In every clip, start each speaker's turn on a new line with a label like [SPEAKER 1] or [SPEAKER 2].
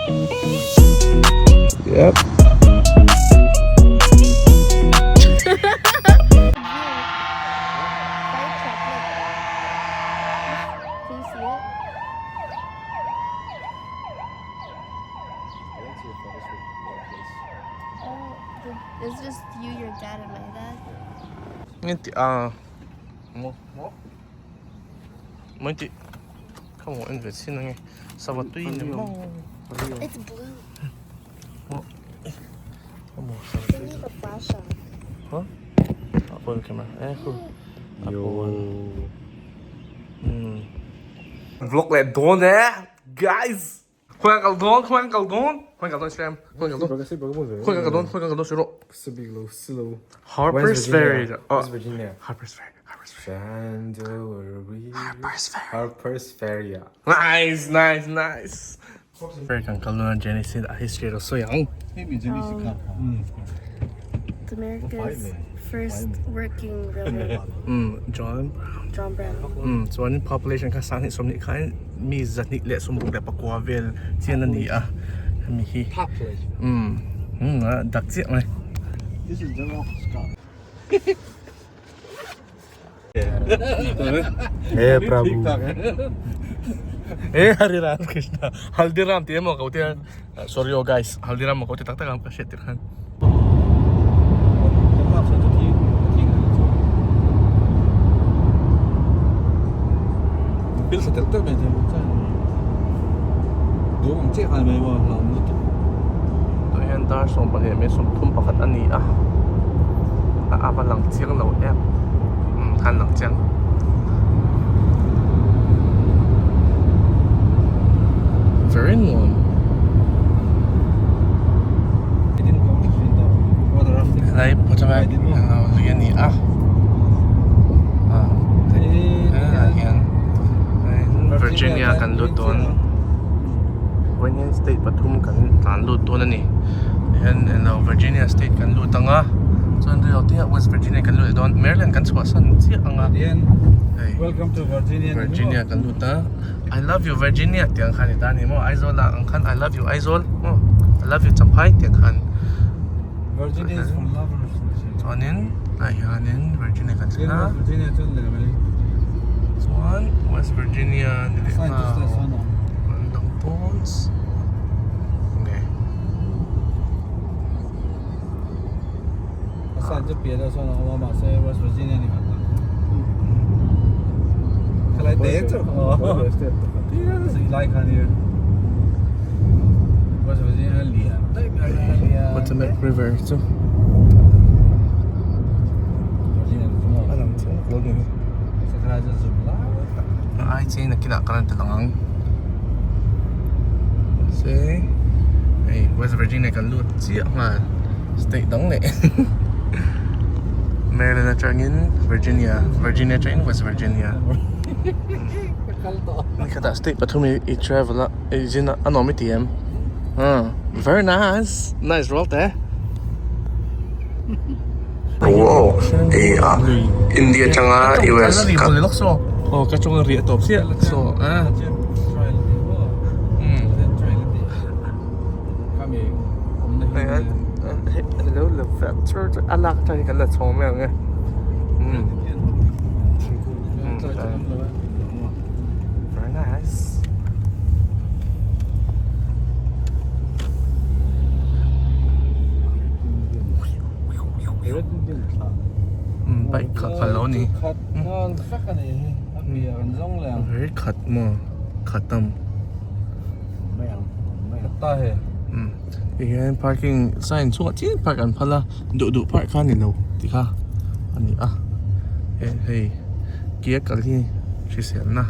[SPEAKER 1] Yep. Mai ti ka mo en ve chin ange sava tui ni maw
[SPEAKER 2] It's blue.
[SPEAKER 1] Mo ka mo sava
[SPEAKER 2] Can
[SPEAKER 1] tui
[SPEAKER 2] you have a flash on?
[SPEAKER 1] Huh? Apple camera eh khu Apple one. Vlog leh dawn e guys. Khawi kal dawn khawi kal dawn khawi kal dawn Instagram khawi kal dawn khawi kal dawn khawi kal dawn siro Harper's Ferry
[SPEAKER 3] West Virginia
[SPEAKER 1] Harper's Ferry Harper's Ferry
[SPEAKER 3] Harper's Ferry Harper's Ferry
[SPEAKER 1] Nice nice nice Ferry kan kal dawn a Genesis a history ro sawi ang
[SPEAKER 2] It's America's first working railroad.
[SPEAKER 1] John
[SPEAKER 2] John Brown.
[SPEAKER 1] Chuan population kha sang hnih sawmhnih khan mi zahnih leh sawmruk leh pakua vel chian a ni a hemi hi umm a dak chiah mai.
[SPEAKER 4] This is the rock star.
[SPEAKER 3] He Prabhu.
[SPEAKER 1] He Hari Ram Krishna Haldiram tih emaw ko tia sorry aw guys Haldiram maw ko ti tak tak ang ka hriat tirh khan. Tah hian dar 12 mai 31 a ni a a ava lang chiang lo em umm khan lang chiang. Very nuam. Helai Potomac lui a ni a ah hian Virginia kan lut dawn Virginia state pathum kan tlan lut dawn a ni hian elo Virginia state kan lut ang a chuan rilo te ah West Virginia kan lut leh dawn Maryland kan chhuahsan chiah ang a hei Virginia kan lut a I love you Virginia tih ang khan i ta a ni maw Aizawl ah ang khan I love you Aizawl maw I love you Champhai tih ang khan chuanin tah hianin Virginia kan thleng a chuan West Virginia ni leh nghal an dang pawns nge. Potomac River chu a lang chiang vak lo ni a ai chiang nakinah kan rawn ti lang ang mahse hei West Virginia kan lut chiah nghal state dang leh Maryland atangin Virginia Virginia atangin West Virginia nikhatah state pathum i travel a i zin a a nuam i ti em very nice nice roll te.
[SPEAKER 5] Wow ei a India atanga US ka
[SPEAKER 1] aw ka chunga riah tawp chiah saw a. A lak atang hi kan la chhawng mai ang e very nice bike kha kha lo ni very khat maw khatam. Tihian parking sign chungah chiah park an phal a duh duh park kha a ni lo tih kha a ni a hei kia kal hi hriselna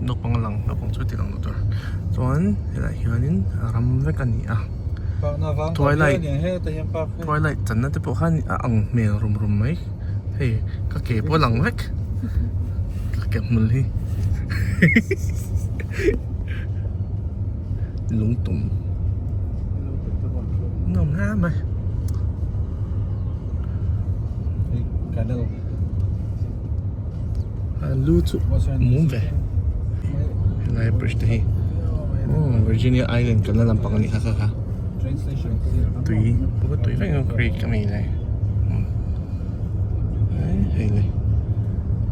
[SPEAKER 1] naupang a lang naupang chu tih lang loh tur chuan helaiah hianin ram vek a ni a twilight twilight channa te pawh khan a ang hmel rum rum mai. Hei ka ke pawh a lang vek ka ke hmul hi lungtum nuam hle mai a lu chu mum ve helai bridge te hi. Umm Virginia Island kalna lampang a nih kha kha kha tui pawh tui vek ang creek a mi le hei le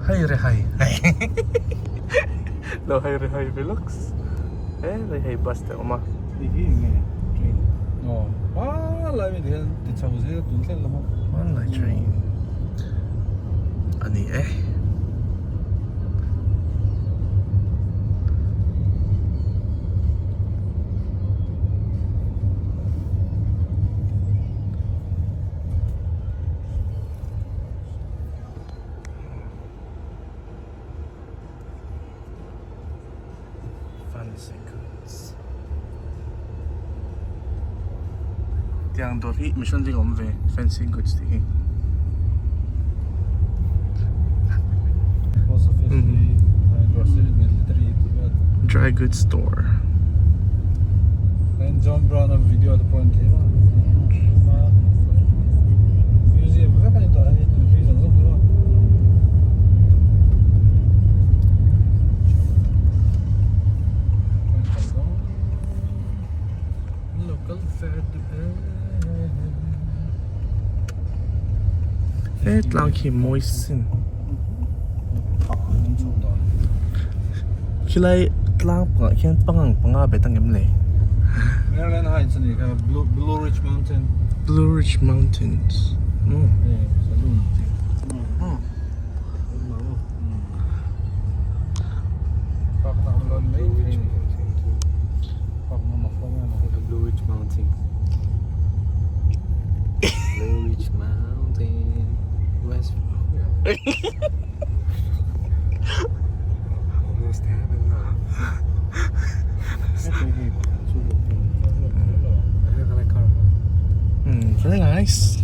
[SPEAKER 1] hei re hai lo hei re hai vlogs he hei bus te a awm a. Hmanlai train a ni e. Fancy goods. Tiang dawr hi mission zing awm ve fancy goods tih hi. Dry goods store.
[SPEAKER 4] John Brown a video te pawh an thei a museum vek a ni tawh a ni.
[SPEAKER 1] He tlang khi mawi sin khilai tlang pangah khian pangang panga bet ang em le
[SPEAKER 4] Maryland Heights a ni kha Blue Ridge Mountain
[SPEAKER 1] Blue Ridge Mountains
[SPEAKER 3] Blue Ridge Mountain Blue Ridge Mountain West Almost heaven
[SPEAKER 1] Very nice.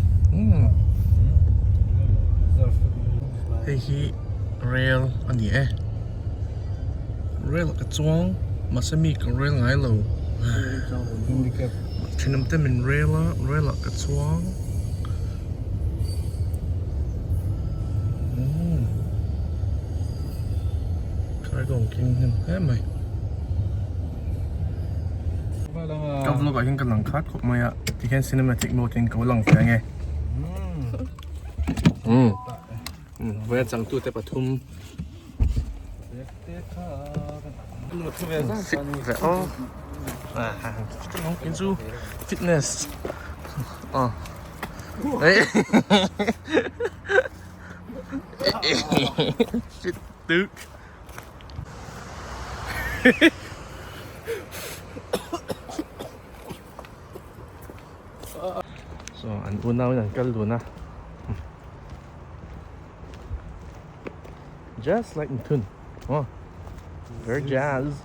[SPEAKER 1] Hei hi rail a ni e. Rail ah ka chuang mahse mi ka rail ngai lo. Thenawm te min rail a rail ah ka chuang. Cargo ang keng hnem hle mai. Ka vlog ah hian ka lang khat khawp mai a tikhian cinematic mode in ka lang ve ange. Vawiin changtu te pathum fit ve aw in chu fitness aw fit tuk. So an unau in an kal dun a Just like Mithun oh very jazz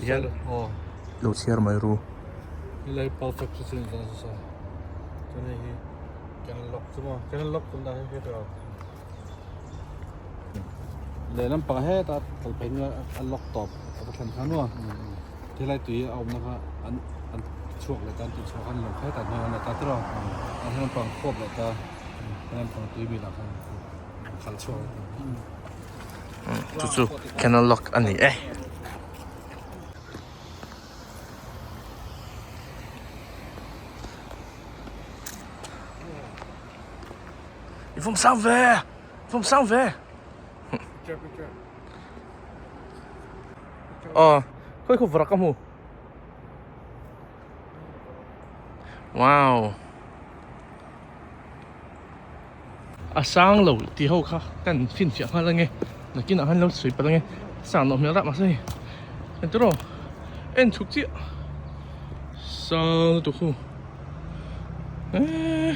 [SPEAKER 1] Tihian lo chhiar mai ru.
[SPEAKER 4] Lehlam pang heta kal phei hnu a lock tawp a va thlen kha nuam helai tui a awmna kha an an chhuak leh ta an tih chhuak khan lo kha hetah hnuaiah an la ta tiraw an helam pang khuap leh ta helam pang tui bilah khan an khalh chhuak leh ta.
[SPEAKER 1] Chu chu canal lock a ni e. I vawm sang ve! Vawm sang ve! Aw, khawi khaw vawrh ka hmu. Wow! A sang lo tih ho kha kan finfiah nghal ange. Nakinah khan lo sawi palh ange. Sang loh hmel rah mahse hei. Engtir aw? En chhuk chiah. Sang lutuk hu. Eee.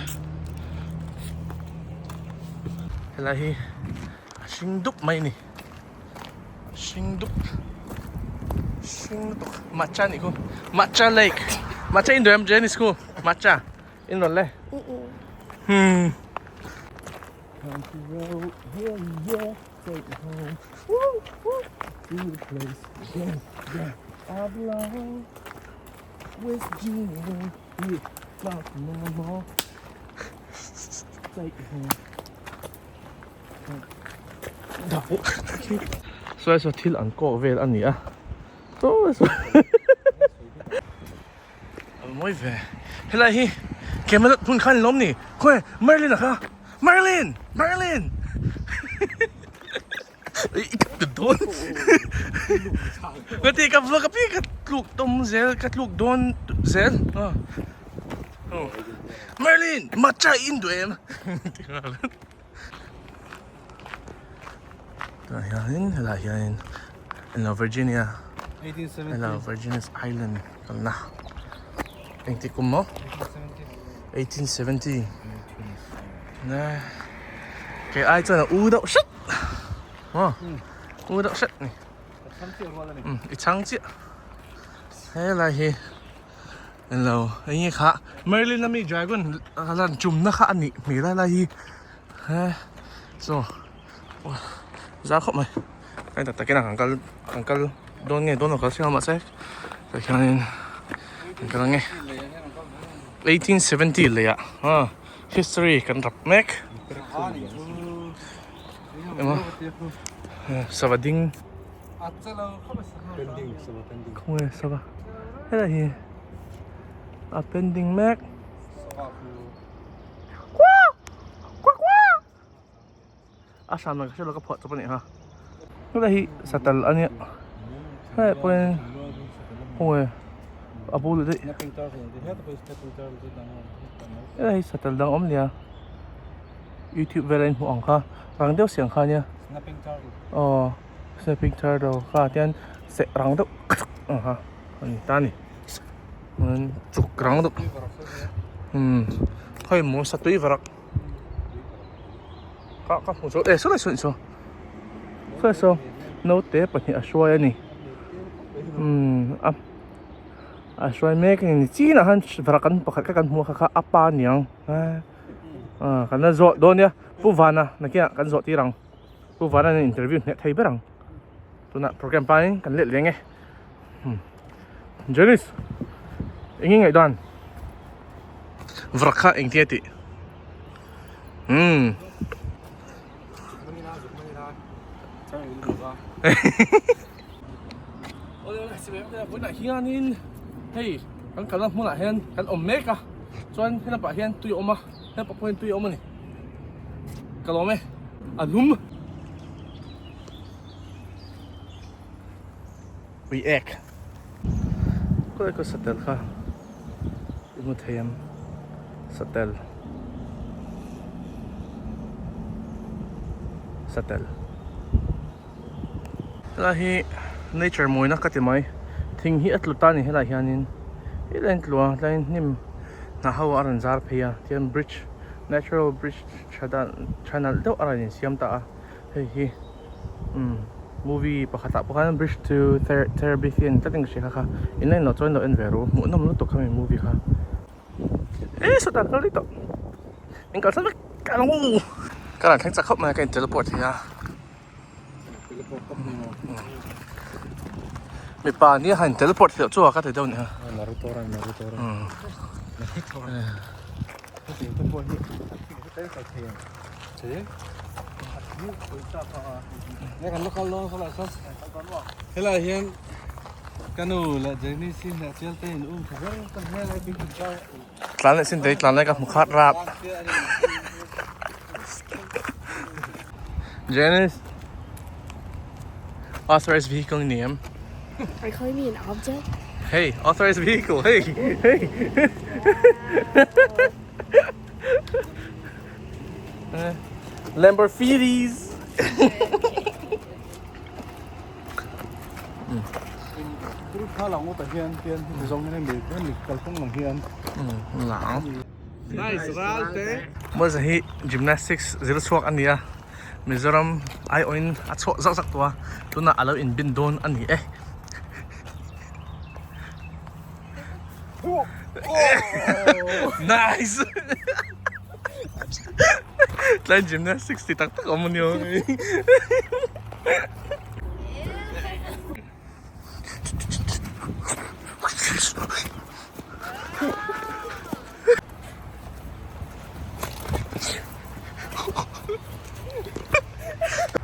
[SPEAKER 1] Helai hi a hring dup mai a ni. Hring dup. Hring lutuk. Matcha nih khu. Matcha lake. Matcha in duh em Janice khu. Matcha. In rawn le. Hmm. Country road, yeah, yeah, take me home. Woo, woo, to the place, yeah, yeah, I belong. West Virginia, yeah, not no more. Take me home. Saw saw thil an kawk vel a ni a saw saw a mawi ve helai hi Camelot hmun khan lawm ni khawi Merlin a kha Merlin Merlin i ka ti dawn ka ti ka vlog a pi ka tluk tawm zel ka tluk dawn zel Merlin matcha i in duh em ti nghal. Tah hianin helaiah hianin eng Virginia eng Virginia's Island kalna engtik kum maw 1870 ne kei ai chuan a u deuh hret maw u deuh hret a ni i chhang chiah helai hi. Hello, eng nge kha Merlin ami dragon a lan chumna kha a nih hmel a lai hi he chaw zau khawp mai hei tak takin an kal an kal dawn nge dawn lo ka hria mahse tah hianin an kal ang e 1870 leh ah history kan rap mek emaw sava ding. Khawnge sava helai hi a pending mek a hran ang ka hre lo ka phuah chawp a nih kha helai hi satel a nia helai pawhin khawnge a bo leh daih helai hi satel dang awm nia youtube vela in hmuh ang kha rang deuh siang kha a nia aw. Snapping turtle kha tian seh rang deuh ang kha a ni ta a ni chuan chuk rang deuh umm khawi maw satui varak kha ka hmu chu eh saw lai saw saw saw saw naute pahnih a hruai a ni umm a a hruai mek a ni chinah khan varak an pakhat kha kan hmu a kha kha a pa aniang ah kan la zawh dawn nia pu vana nakinah kan zawh tir ang. Pu Vanan in interview hneh thei ber ang. Tunah program pain kan let leng e. Hmm. Janice, eng nge ngaihdan? Vrak kha eng tia tih? Hmm. Hianin hei kan kalna hmunah hian kan awm mek a chuan helapah hian tui a awm a helapah pawh hian tui a awm a ni ka lawm e a lum ui ek khawi ka satel kha i hmu thei em satel satel Helai hi nature mawina ka ti mai thing hi a tlu ta a ni helaiah hianin helai in tlu a tlaiin hnim hnah ho a rawn zar phei a tihian bridge natural bridge tha dan tha nalh deuh a rawn insiam ta a hei hi umm movie pakhat ah pawh khan bridge to Terabithian tlat in ka hria kha kha in la en loh chuan lo en ve ru hmuhnawm lutuk kha mi movie kha eh sawtah kal daih tawh in kalsan vek ka lo ka rawn thleng chak khawp mai a ka in teleport thei a. Mipa nia han teleport theih chu a ka ti deuh nia.
[SPEAKER 4] Naruto ran Naruto ran. Naruto ran. Helai hian ka nu leh Jenny si leh Chial te in um tha ber ka hmel ai bik ka
[SPEAKER 1] Tlan leh sin te tlan lai ka hmu khat rap. Janice Authorized vehicle ni em?
[SPEAKER 2] Are you calling me an object?
[SPEAKER 1] Hey, authorized vehicle. Hey, hey. Wow. Lamborghinis. Mawza hi gymnastics zir chhuak a ni a Mizoram aiawhin a chhuah zak zak tawh a tunah a lo inbin dawn a ni e. Nice! Tlai gymnastics ti tak tak awm a ni aw.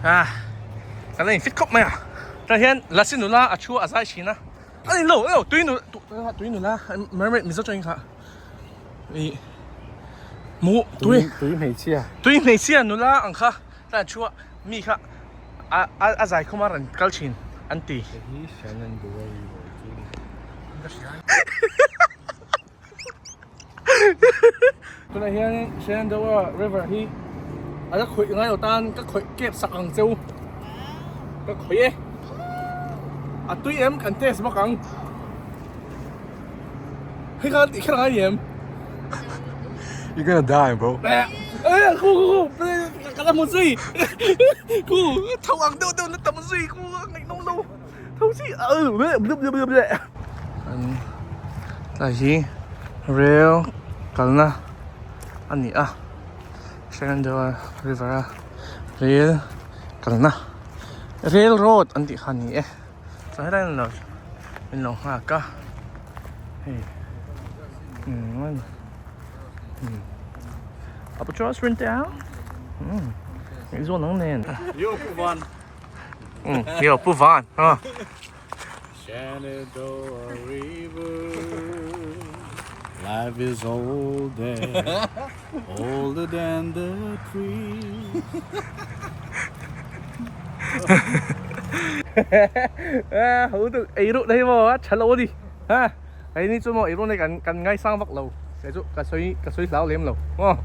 [SPEAKER 1] Ah kan la in fit khawp mai a tah hian lasi nula a thu a zai thin a a ni lo lo tui nu tui nula mermaid mizo tawngin kha ih mu tui
[SPEAKER 3] tui hmeichhia
[SPEAKER 1] tui hmeichhia nula ang kha tah thu a mi kha a a zai khawm a rawn kal thin an ti. Tunah hian Shenandoah River hi a la khawih ngai lo tan ka khawih kep sak ang cheu ka khawih e a tui em kan test bawk ang hei kha tih kher a ngai em
[SPEAKER 3] You gonna die bro
[SPEAKER 1] Ê khu khu khu ka la hmu zui khu tho ang deuh deuh na tam zui khu ngaihnawm lo. Tlai hi rel kalna a ni a Shenandoah river a rel kalna rel road an tih kha a ni e chuan helai ah hian min lo nghak a hei umm ang nen. Yo pu van ha.
[SPEAKER 4] Shenandoah River Life is old there Older than the trees
[SPEAKER 1] Ho tu ei ru đây maw a tha lo ani ha hei ni chu maw ei ru nei kan kan ngaisang vak lo kei chu ka sawi ka sawi hlau lem lo maw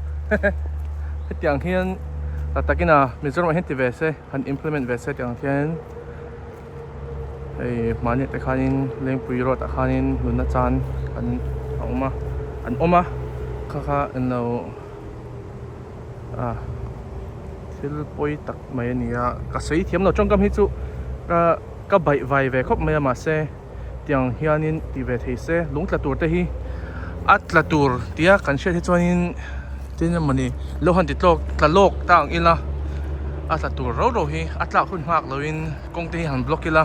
[SPEAKER 1] hetiang hian tak takin a Mizoram ah hian ti ve se. Han implement ve se tih ang hian hei mahni te khanin lengpui road ah khanin nunna chan an a awm a an awm a kha kha englo ah thil pawi tak mai a ni a ka sawi thiam lo tawngkam hi chu ka ka baih vai ve khawp mai a mahse tiang hianin ti ve thei se lung tla tur te hi a tla tur tia kan hriat hi chuanin tin emawni lo han ti tlawk tla lawk ta ang ila a tla tur rau rau hi a tlak hun nghak loin kawng te hi han block ila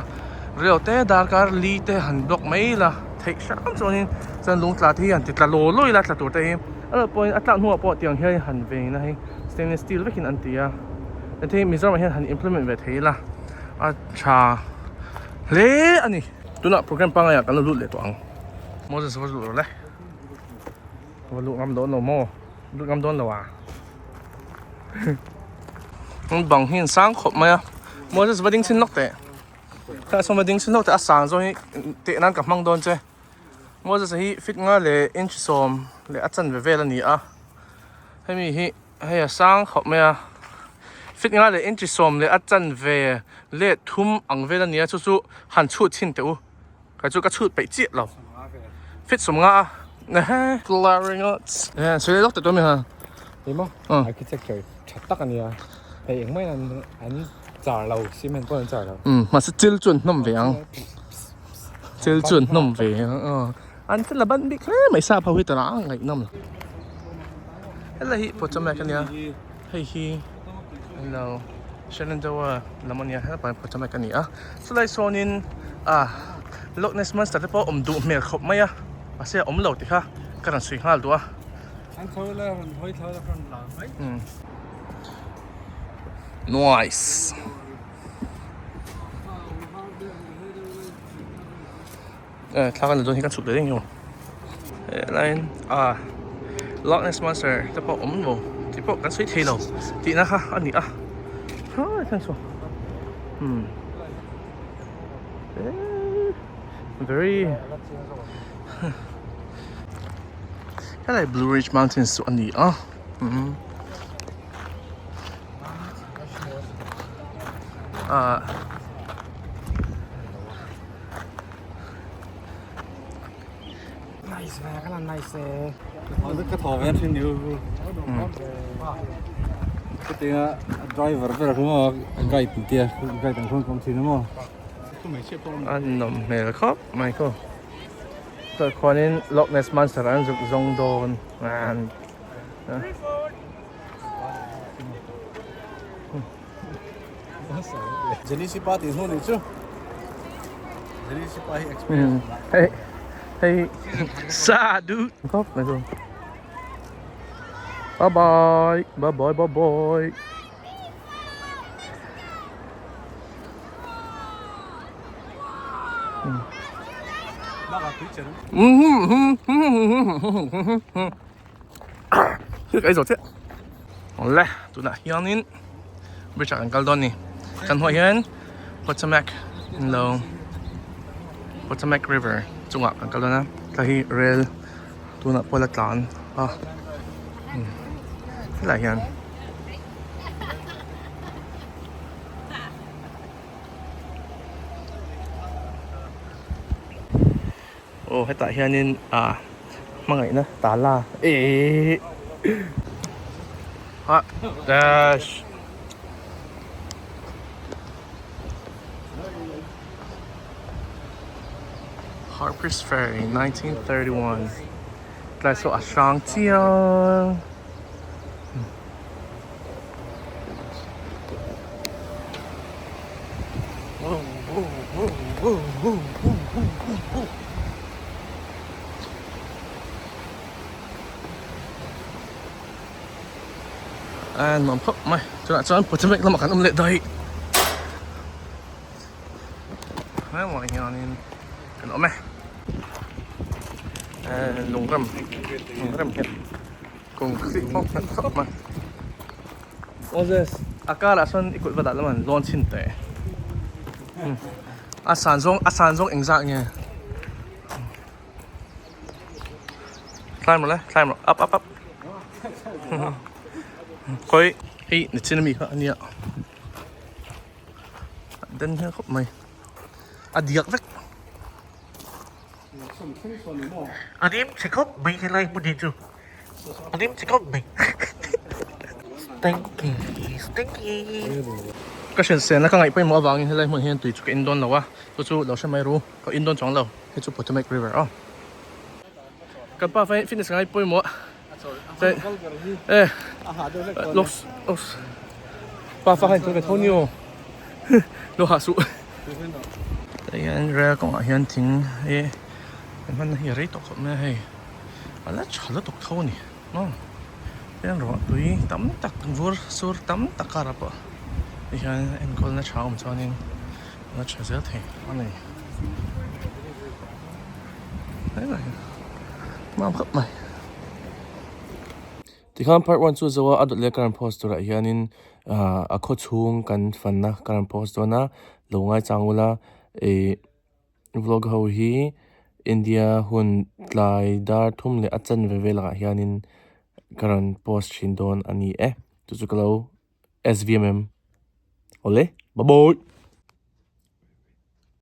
[SPEAKER 1] rel te darkar li te han block mai ila theih hram chuanin chuan lung tla te hi han ti tla law law ila tla tur te hi a lo pawhin a tlak hnuah pawh tiang hian han veng na hi stainless steel vekin an ti a hei Mizoramah hian han implement ve thei ila a tha. Hle a ni. Tunah program pangai ah kan lo lut leh tawh ang. Moses va lut rawh le. Va lut ngam dawn lo maw? Lut ngam dawn lo ah. Bang hi an sang khawp mai a. Moses va ding chhin lawk teh. Tah sawn va ding chhin lawk teh a sang zawng hi teh nan ka hmang dawn che. Moses hi fit nga leh inch sawm leh a chanve vel a ni a. Hemi hi Hei a sang khawp mai a, fit nga leh inchi sawm leh a chanve leh thum ang vel a nia chu chu han chhut chhin teh u, kei chu ka chhut peih chiah lo, fit sawm nga a ehe glaring eh sawi leh lawk teh tur a mi ha.
[SPEAKER 3] Ni maw architecture tha tak a nia, hei engmah in an char lo cement pawh an char lo.
[SPEAKER 1] Umm mahse chil chu an hnawm ve ang, chil chu an hnawm ve ang. An thil a ban bik hle mai sap ho hi tara a ngaihnawm lo. Helai hi Potomac ania hei hi alo Shenandoah lam ania helai pawh Potomac ani a chulai sawnin ah Loch Ness Monster te pawh awm duh hmel khawp mai a mahse a awm lo tih kha ka rawn sawi nghal duh a.
[SPEAKER 4] An tho la rawn hawi tho la rawn lar mai.
[SPEAKER 1] Nice. Eh thla kan la dawn hi kan chhuk leh reng hian helaiin ah Loch Ness Monster te pawh awm lo tih pawh kan sawi thei lo tihna kha a ni a ha thanks for hmm very helai Blue Ridge Mountains chu a ni a umm ah.
[SPEAKER 3] Nice ve ka la nice e.
[SPEAKER 4] Ka thaw ve thin ni u. Ka tinga driver ber khu maw guide an tia guide ang khuan ka awm thin a maw.
[SPEAKER 1] A nawm hmel khawp mai khu. Tah khuanin Loch Ness Monster an zuk zawng dawn.
[SPEAKER 4] Jenny pa tih hnu nih chu. Jenny pa hi experience
[SPEAKER 1] Hei hei sa du khawp mai chu. Bye bye bye bye bye bye. Thil ka ei zo chiah. Awle tunah hianin bridge ah kan kal dawn a ni. Kan hmuh ah hian Potomac englo Potomac river chungah kan kal dawn a tlai hi rail tunah pawh la tlan a helaiah hian. Aw hetah hianin ah hmangaihna tala eehh ah dash Harper's Ferry 1931 tlai saw a hrang chiang. A nuam khawp mai chutah chuan Potomac lamah kan awm leh daih helaiah hianin kan awm e lungrem lungrem hian. Concrete pawh nghet khawp mai. Moses, a karah sawn i kut va dah lam an lawn chhin teh. A san zawng, a san zawng engzah nge? Climb rawh le, climb rawh. Up, up, up. Khawi, hei nichin ami kha a nia. A den hian khawp mai. A diak vek.
[SPEAKER 6] A rim chhe khawp mai helai hmun hi chu a rim chhe khawp mai stinky stinky.
[SPEAKER 1] Ka hrilhselna ka ngaih pawimawh avangin helai hmun hian tui chu ka in dawn lo a, chu chu lo hre mai ru, ka in dawn chuang lo, hei chu Potomac River aw. Kan pa fitness ka ngai pawimawh e looks looks pa fa khan ka tho ni aw lo hah suh. Tah hian rail kawngah hian thing hi an hman na hi a rei tawh khawp mai a hei a la tha lutuk tho a ni maw hian ruah tui tam tak vur sur tam tak karah pawh ti hian enkawl na tha a awm chuanin a la tha zel thei a ni mam khawp mai. Tikhan part one chu zo a a dawt leh current post turah hianin ahh a khaw chhung kan fanna current post dawn a lo ngaichang ula ih vlog ho hi India hun tlai dar thum leh a chanve velah hianin ka rawn post thin dawn a ni e chu chu ka lo S_V_M_M awle bye bye.